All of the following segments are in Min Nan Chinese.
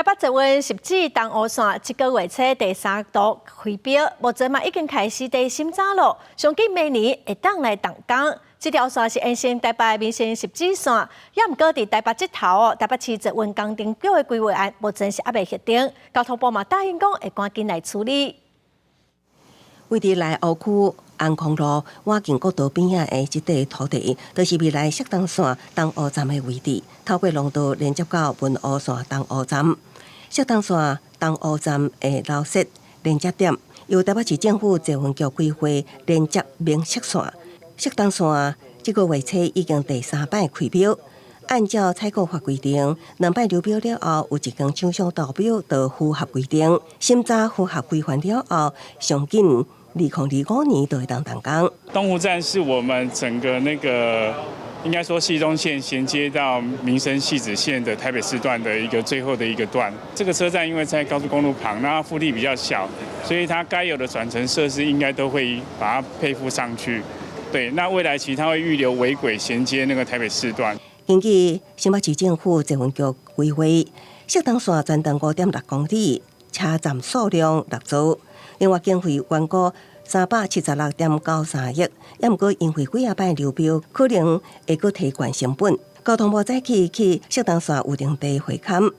台北捷運汐止東湖線這个月初第三度開標，目前嘛已經開始佇審查咯，上緊明年會當來動工。這條線是延伸台北民生汐止線，也毋過佇台北這頭哦，台北市捷運工程局的規劃案目前是猶未核定，交通部嘛答應講會趕緊來處理。位佇內湖區安康路瓦景國道邊仔的這塊土地，就是未來汐東線東湖站的位置，透過廊道連接到文湖線東湖站。汐東線東湖站會留設連接點，由台北市政府捷運局規劃連接民汐線。汐東線這个月初已經第三擺開標，按照採購法規定，兩擺流標了後，有一間廠商投標就符合規定，審查符合規範了後，上緊2025年就會當動工。東湖站是我們整個那個應該說汐東線銜接到民生汐止線的台北市段的一個最後的一個段。這個車站因為在高速公路旁，那腹地比較小，所以它該有的轉乘設施應該都會把它配附上去。對，那未來其實它會預留尾軌銜接那個台北市段。根據新北市政府捷運局規劃，汐東線全長5.6公里，車站數量六座，另外經費預估376.93億，也毋過因為幾仔擺流標，可能會閣提懸成本。交通部早起去汐東線預定地會勘，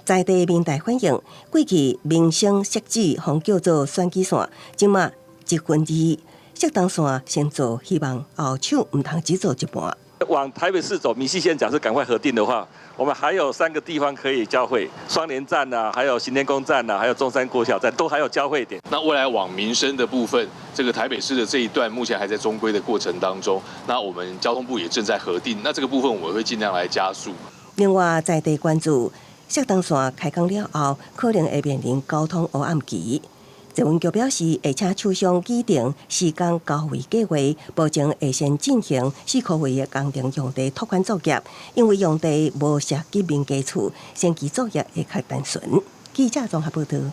在地民代反映，過去民生汐止予叫做選舉線，這馬一分二汐東線先做，希望後手毋通只做一半。往台北市走，民汐線假設趕快核定的話，我們還有三個地方可以交匯，雙連站啊，還有行天宮站啊，還有中山國小站，都還有交匯點。那未來往民生的部分，這個台北市的這一段目前還在中規的過程當中，那我們交通部也正在核定，那這個部分我們會盡量來加速。另外，在地關注汐東線開工了後，可能會面臨交通黑暗期。捷運局表示，會請廠商擬定時間交位計劃，目前會先進行四箍位的工程用地拓寬作業，因為用地無涉及民家厝，先期作業會較單純。記者綜合報道。